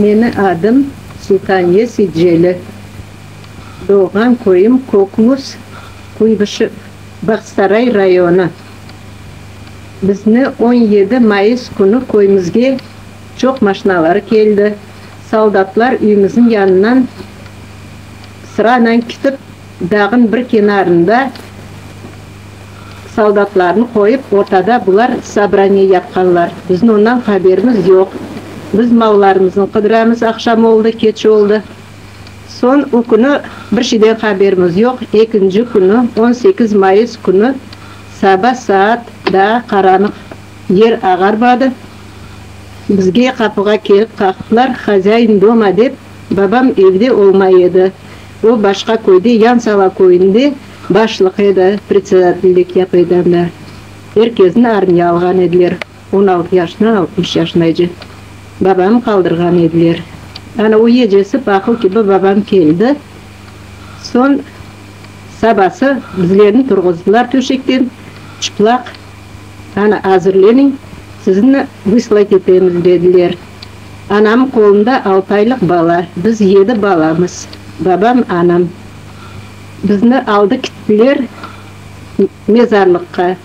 Meni adım Sultaniye Siceli. Doğğan köyüm Kokluz, Kuybışev, Bağçasaray rayonı. Bizni 17 mayıs künü köyümizge çoq maşinalar keldi. Soldatlar üyümizniñ yanından sıranen ketip, dağın bir kenarında soldatlarnı qoyıp, ortada bular sobraniye yapqanlar. Bizim ondan haberimiz yoq. Biz mallarımıznı qıdıramız, aqşam oldı, keç oldı. Soñ o künü bir şeyden haberimiz yoq. Ekinci künü, 18 mayıs künü, saba saat daa qaranıq, yer ağarmadı. Bizge qapığa kelip qaqtılar, Hozâin doma dep, babam evde olmay edi. O başqa köyde, Yansala köyünde başlıq edi, predsedatellik yapa edi anda. Er kezni armiya alğan ediler, 16 yaşından 60 yaşınace. Babamı qaldırğan ediler. Ana o gecesi paqıl kibi babam keldi. Soñ sabası bizlerni turğuzdılar töşekten, çıplaq. Ana, azırleniñ, sizni vıslat etemiz, dediler. Anam qolunda altı aylıq bala, biz yedi balamız, babam, anam. Bizni aldı kittiler mezarlıqqa.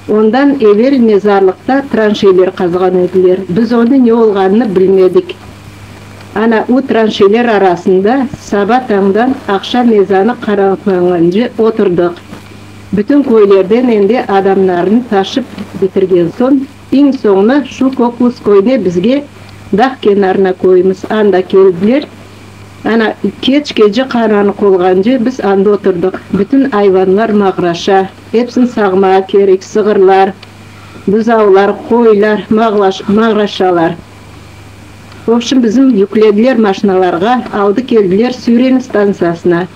Ondan evel mezarlıqta tranşeyler qazğan ediler. Biz onı ne olğanını bilmedik. Ana, o tranşeyler arasında saba tañdan aqşam ezanı qaranlıqlanğance oturdıq. Bütün köylerden endi adamlarnı taşıp bitirgen soñ, eñ soñuna şu Kokluz köyüne bizge, dağ kenarına köyümiz, anda keldiler. Ana, keç gece qaranlıq olğance biz anda oturdıq. Bütün ayvanlar mağraşa, epsini sağmağa kerek, sığırlar, buzavlar, qoylar mağraşalar. Vobşim, bizim yüklediler maşinalarğa, aldı keldiler Süren stantsiyasına.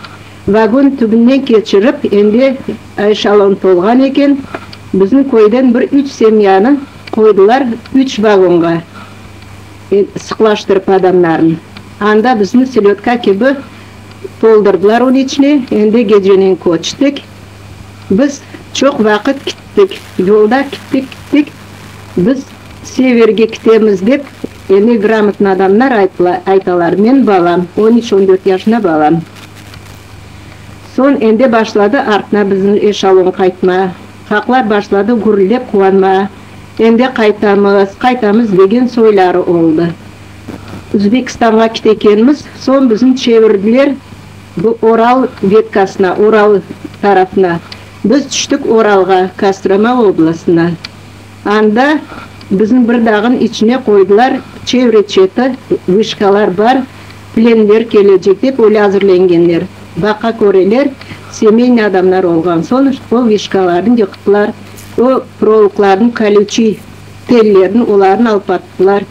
Vagon tübünden keçirip, endi eşelon tolğan eken, bizim köyden bir üç semyanı qoydılar üç vagonğa, sıqlaştırıp adamlarnı. Anda bizni selödka kibi toldurdılar onıñ içine, endi gecenen köçtik. Biz çoq vaqıt kittik, yolda kittik, kittik, biz severge kitemiz dep, endi gramotnıy adamlar aytalar, men balam, on üç, on dört yaşında balam. Soñ endi başladı artına bizim eşelon qaytma. Qaqlar başladı gürüldep quvanma. Endi qaytamız, qaytamız degen soyları oldı. Üzbekistanğa kitekenmiz, soñ bizni çevirdiler bu Oral vetkasına, Oral tarafına. Biz tüştik Oralğa, Kostroma oblastına. Anda bizni bir dağın içine qoydılar, çevre-çeti vışkalar bar, plenler kelecek dep öyle azırlengenler. Baqa köreler, semeyniy adamlar olğan soñ, o vışkalarnı yıqtılar, o prolıqlarnıñ kolüçiy tellerini, olarnı alıp attılar.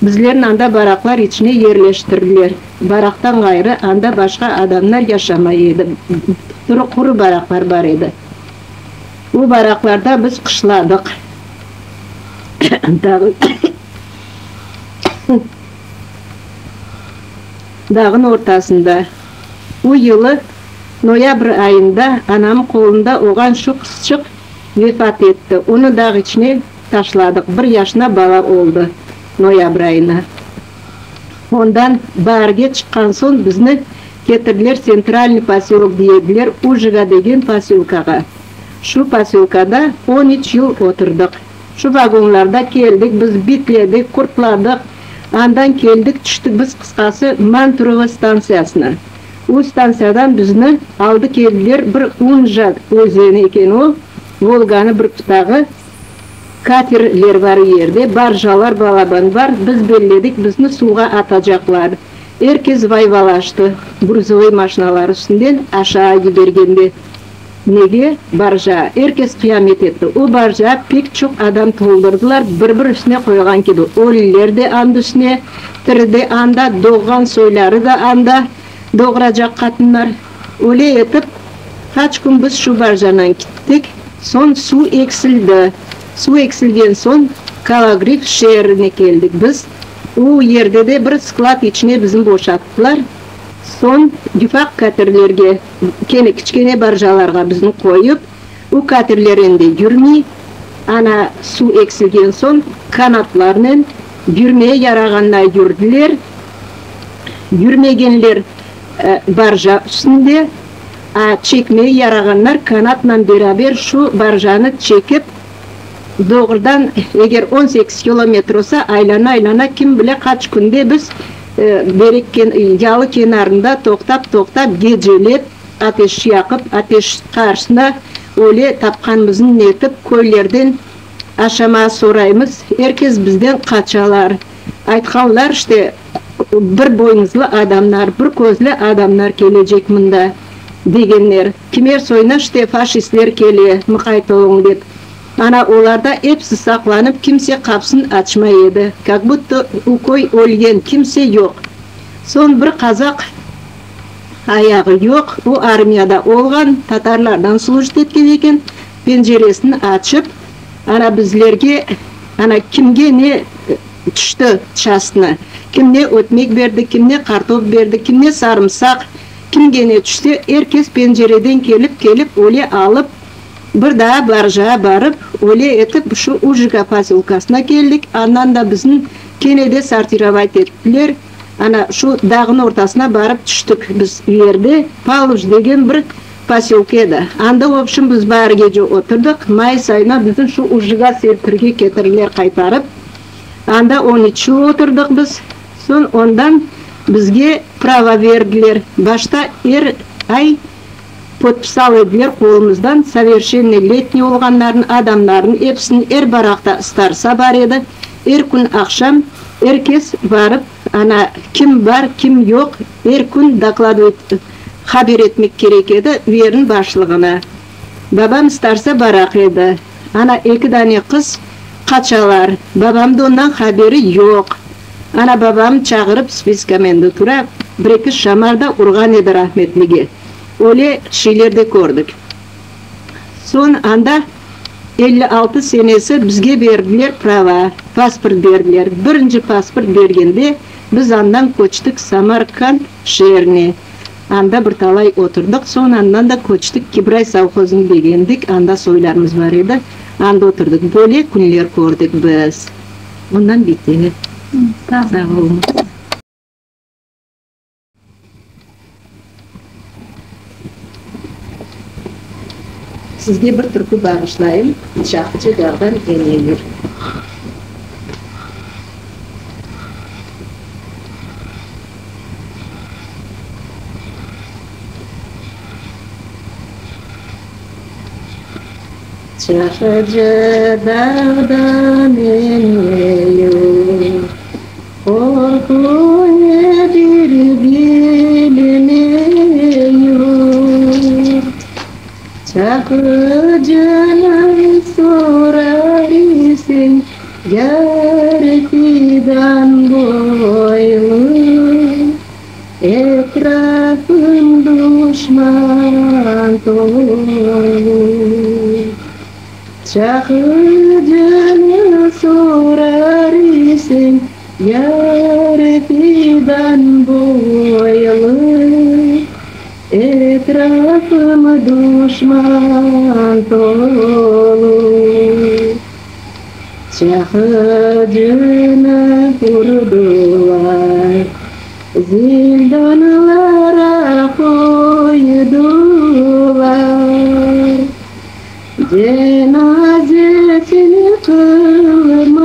Bizlerni anda baraklar içine yerleştirdiler. Baraktan ğayrı anda başqa adamlar yaşamay edi, quru baraklar bar edi. Bu baraklarda biz qışladıq. Dağın ortasında. O yılı noyabr ayında anam qolunda olğan şu qızçıq vefat etti. Onı dağ içine taşladıq. Bir yaşına bala oldı noyabr ayına. Ondan baarge çıqqan soñ bizni ketirdiler Tsentralnıy posyolok dey ediler, Ujiga degen posyolkağa. Şu posyolkada 13 yıl oturdıq. Şu vagonlarda keldik, biz bitledik, qurtladıq. Andan keldik, tüştik biz, qısqası, Manturovo stantsiyasına. O stantsiyadan bizni aldı keldiler bir Unja özeni eken o, Volganı bir pıtağı. Katerler bar o yerde, barjalar balaban bar, biz belledik, bizni suvğa atacaqlar. Er kes vayvalaştı, gruzovoy maşinalar üstünden aşağı yibergende. Nege? Barja. Er kes qıyamet etti. O barjağa pek çoq adam toldurdılar, bir-bir üstüne qoyğan kibi. Ölüler de anda üstüne, tiri de anda, doğğan soyları da anda, doğuracaq qatınlar. Öyle etip, qaç kün biz şu barjanan kittik. Soñ suv eksildi. Suv eksilgen soñ Kologrif şeerine keldik biz. O yerde de bir sklad içine bizni boşattılar. Soñ yufaq katerlerge, kene kiçkene barjalarğa bizni qoyıp, o katerler endi yürmey, ana suv eksilgen soñ kanatlarnen yürmeye yarağanday yürdiler. Yürmegenler barja üstünde, a çekmeye yarağanlar kanatman beraber şu barjanı çekip, doğrudan eger 18 kilometr olsa, aylana-aylana kim bile qaç künde biz berek yalı kenarında toqtap-toqtap gecelep, ateş yaqıp, ateş qarşısında öyle tapqanımıznı netip, köylerden aşama soraymız, er kes bizden qaçalar. Aytqanlar, işte, bir boynuzlı adamlar, bir közlü adamlar kelecek mında, degenler. Kimer soyuna, işte, faşistler kele, mıqayt oluñ, dep. Ana, olarda episi saqlanıp, kimse qapısın açmay edi. Kak budto u köy ölgen, kimse yoq. Soñ bir qazaq ayağı yoq, o armiyada olğan, tatarlardan slujit etken eken, penceresini açıp, ana, bizlerge, ana, kimge ne tüşti çastına, kim ne ötmek berdi, kim ne qartop berdi, kim ne sarımsaq, kimge ne tüşse, er kes pencereden kelip, kelip, öyle alıp, Bir daa barjağa barıp, öyle etip şu Ujika posölkasına keldik, andan da bizni kene de sortirovayt ettiler, ana şu dağnıñ ortasına barıp tüştik biz, u yerde Paluş degen bir posölka edi, anda vobşim biz baar gece oturdıq, mayıs ayına bizni şu Ujiga Serpirge ketirdiler qaytarıp, anda on üç yıl oturdıq biz, soñ ondan bizge prava berdiler, başta er ay Podpisal ediler qolumızdan soverşennoletniy olğanlarnı, adamlarnı episini er baraqta starsa bar edi, er kün aqşam er kes barıp ana kim bar, kim yoq er kün dokladovayt haber etmek kerek edi üyerin başlığına. Babam starsa baraq edi. Ana eki dane qız qaçalar, babamda ondan haberi yoq. Ana babam çağırıp spiska mende tura, bir-eki şamar da urğan edi rahmetlige. Öyle şeyler de kördik. Soñ anda 56 senesi bizge berdiler prava, pasport berdiler. Birinci pasport bergende biz andan köçtik Samarkand şeerine. Anda bir talay oturdıq. Soñ andan da köçtik Kibray sovhozını begendik, anda soylarımız bar edi, anda oturdıq. Böyle künler kördik biz. Ondan bite. Sağ oluñız. Sizge bir türkü bağışlayım, Çaqıcı dağdan eneyur. Çaqıcı dağdan eneyur. Qorqu nedir bilmeyur. Çaqıcınıñ sorar iseñ, yar fidan boylu. Etrafım duşman tolu. Çaqıcını sorar iseñ, yar fidan boylu. Etrafım duşman tolu. Çaqıcını urdılar, zindanlara qoydılar. Cenazesini qılmazdan,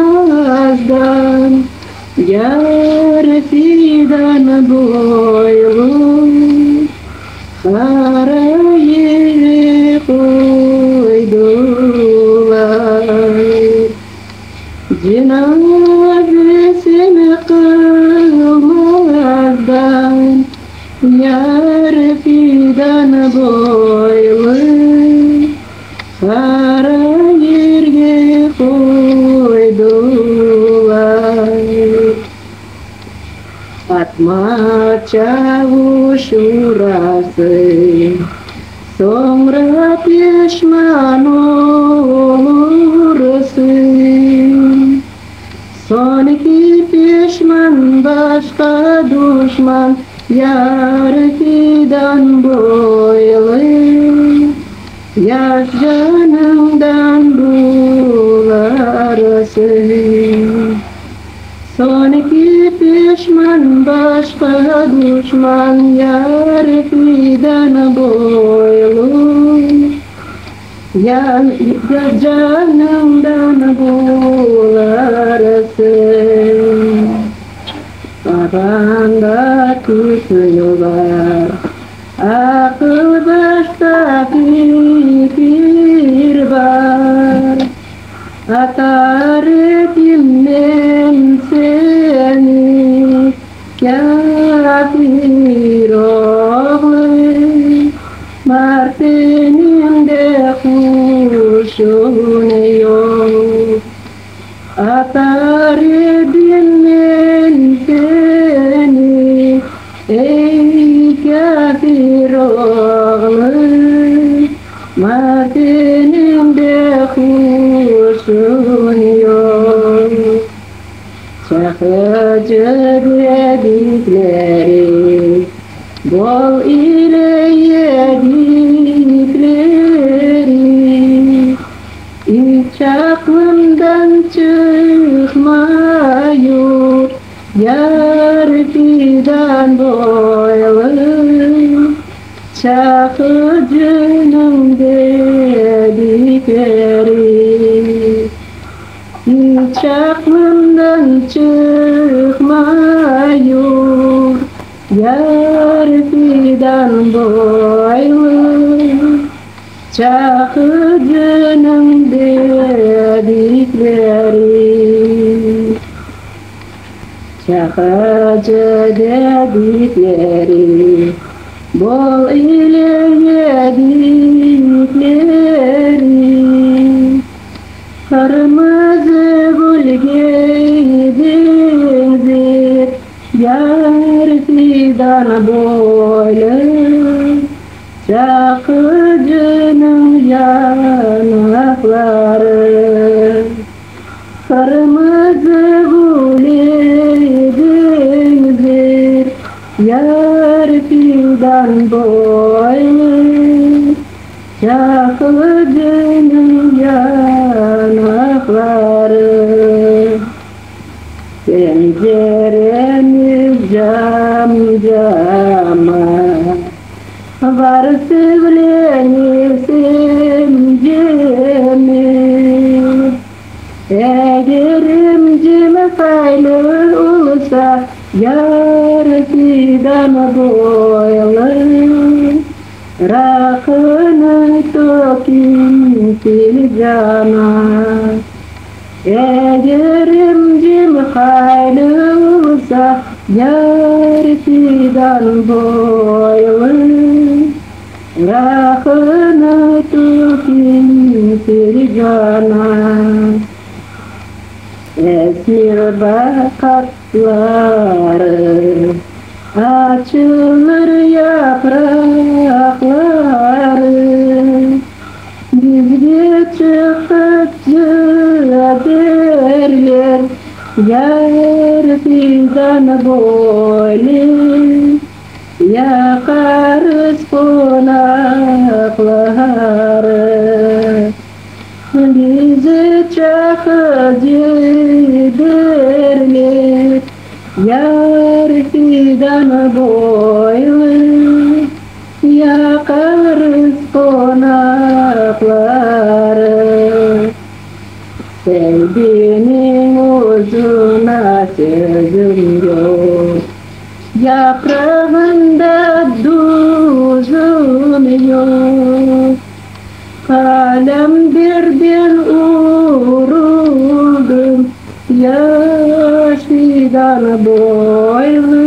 yar fidan boylu qara yerge qoydılar. Cenazesini qılmazdan, yar fidan boylu qara yerge qoydılar. Fatma Çavuş urasıñ, soñra peşman olursıñ. Soñki peşman başqa duşman, yar fidan boylu, yaş canıñdan bularsıñ. Soñki peşman. Duşman başqa duşman, yar fidan boylu, Canıñdan bularsıñ. Babanda tütün bar, aqıl başta fikir bar. Atar edim men seni, kâfir oğlu, Martinimde qurşun yoq. Atar edim men seni, ey, kâfir oğlu, Martinimde qurşun yoq. Çaqıcı dedikleri, bol ile yedikleri, İç aqlımdan çıqmayur, yar fidan boylu, Çaqıcınıñ dedikleri. İç aqlımdan çıqmayur, yar fidan boylu, Çaqıcınıñ dedikleri. Çaqıcı dedikleri, bol ile yedikleri. Qırmızı gülge beñzer, yar fidan boylu. Çaqıcınıñ yanaqları qırmızı güle beñzer, Yar fidan boylu çaqıcınıñ yanaqları. Penceremiz cam-cama, Var sevlenir semceme. Eger emcem haylı olsa, Yar fidan boylu, Raqını tökim filcana. Eger emcem haylı olsa, Yar fidan boylu, Raqını tökim filcana. Esmer baqatları, Açılır yapraqları. Bizge çıqıcı derler, Yar fidan boylu, Yaqarız qonaqları. Bizi çaqıcı derler, Yar fidan boylu, Yaqarız qonaqları. Selviniñ uzuna sözüm yoq, Yaprağında duzum yoq. Qalemderden uruldım, Yaş fidan boylu.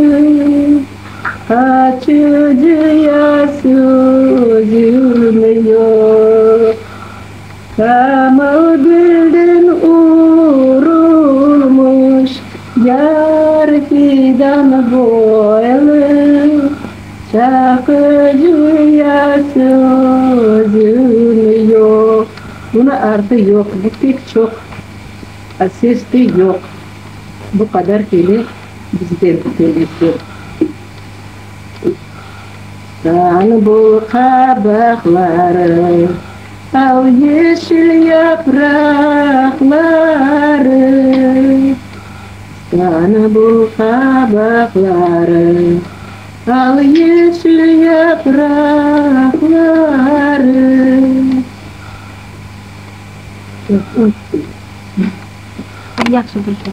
Qaçıcıya sözüm yoq. Camıl gülden urulmış, Yar fidan boylu, Çaqıcıya sözüm yoq. Bunı artı yoq, bu pek çoq ses de yoq. Bu qadar kele bizden kelesi. İstanbul qabaqları, al yeşil yapraqları. Qana bu qabaqları, Al-yeşil yapraqları. Yahşı bir.